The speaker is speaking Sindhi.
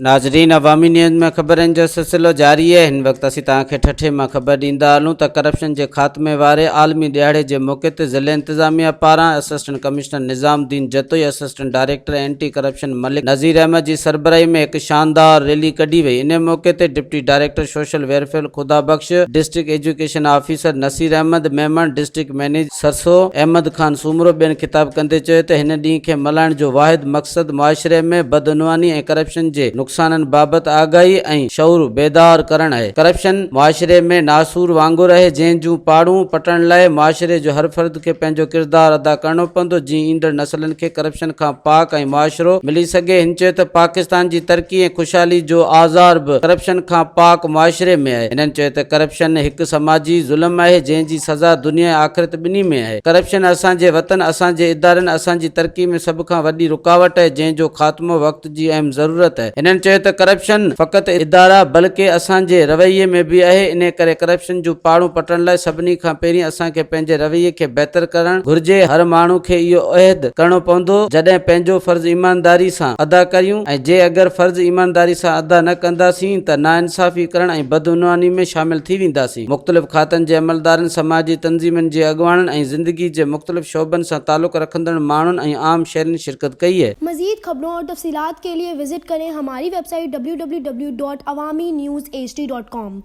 ناظرين عوامي نيوز ۾ خبرن جو سلسلو جاري آهي هن وقت اسين توهان کي ٺٽي مان خبر ڏيندا هلون ته ڪرپشن جي خاتمي واري عالمي ڏهاڙي جي موقعي تي ضلعي انتظاميه پاران assistant commissioner Nizam Uddin Jatoi assistant director anti corruption Malik Nazir Ahmed جي سربراهي ۾ هڪ شاندار ريلي ڪڍي وئي انهي موقعي تي deputy director social welfare Khuda Bakhsh district education officer Naseer Ahmed Memon district manager Sarso Ahmed Khan Soomro ٻين خطاب ڪندي چيو ته هن ڏينهن کي ملهائڻ جو واحد مقصد معاشري ۾ بدعنواني ۽ ڪرپشن جي نقصانن بابت آگاهي ۽ شعور بيدار ڪرڻ آهي. ڪرپشن معاشري ۾ ناسور وانگر آهي جنهن جون پاڙون پٽڻ لاء معاشري جو هر فرد کي پنهنجو ڪردار ادا ڪرڻو پوندو جيئن ايندڙ نسلن کي ڪرپشن کان پاڪ ۽ معاشرو ملي سگهي. هن چيو ته پاڪستان جي ترقي ۽ خوشحالي جو آزار به ڪرپشن کان پاڪ معاشري ۾ آهي. هنن چيو ته ڪرپشن هڪ سماجي ظلم آهي جنهن جي سزا دنيا ۽ آخرت ٻنهي ۾ آهي. ڪرپشن اسان جي وطن، اسان جي ادارن، اسان جي ترقي ۾ سڀ کان وڏي رڪاوٽ آهي جنهن جو خاتمو وقت جي اهم ضرورت آهي. هنن چيو ته ڪرپشن فقط ادارا بلڪه اسان جي رويي ۾ به آهي انهي ڪري ڪرپشن جون پاڙون پٽڻ لاء سڀني کان پهرين اسان کي پنهنجي رويي کي بهتر ڪرڻ گهرجي هر ماڻهو کي اهو عهد ڪرڻو پوندو جڏهن پنهنجو فرض ايمانداري سان ادا ڪريون ۽ جي اگر فرض ايمانداري سان ادا نه ڪنداسين ته ناانصافي ڪرڻ ۽ بدعنواني ۾ شامل ٿي وينداسين. مختلف کاتن جي عملدارن، سماجي تنظيمن جي اڳواڻن ۽ زندگي جي مختلف شعبن سان تعلق رکندڙ ماڻهن ۽ عام شهرين شرڪت ڪئي. مزيد خبرون اور تفصيلات کے لئے وزٽ ڪرين ھماري website W W W dot Awami news H D dot com.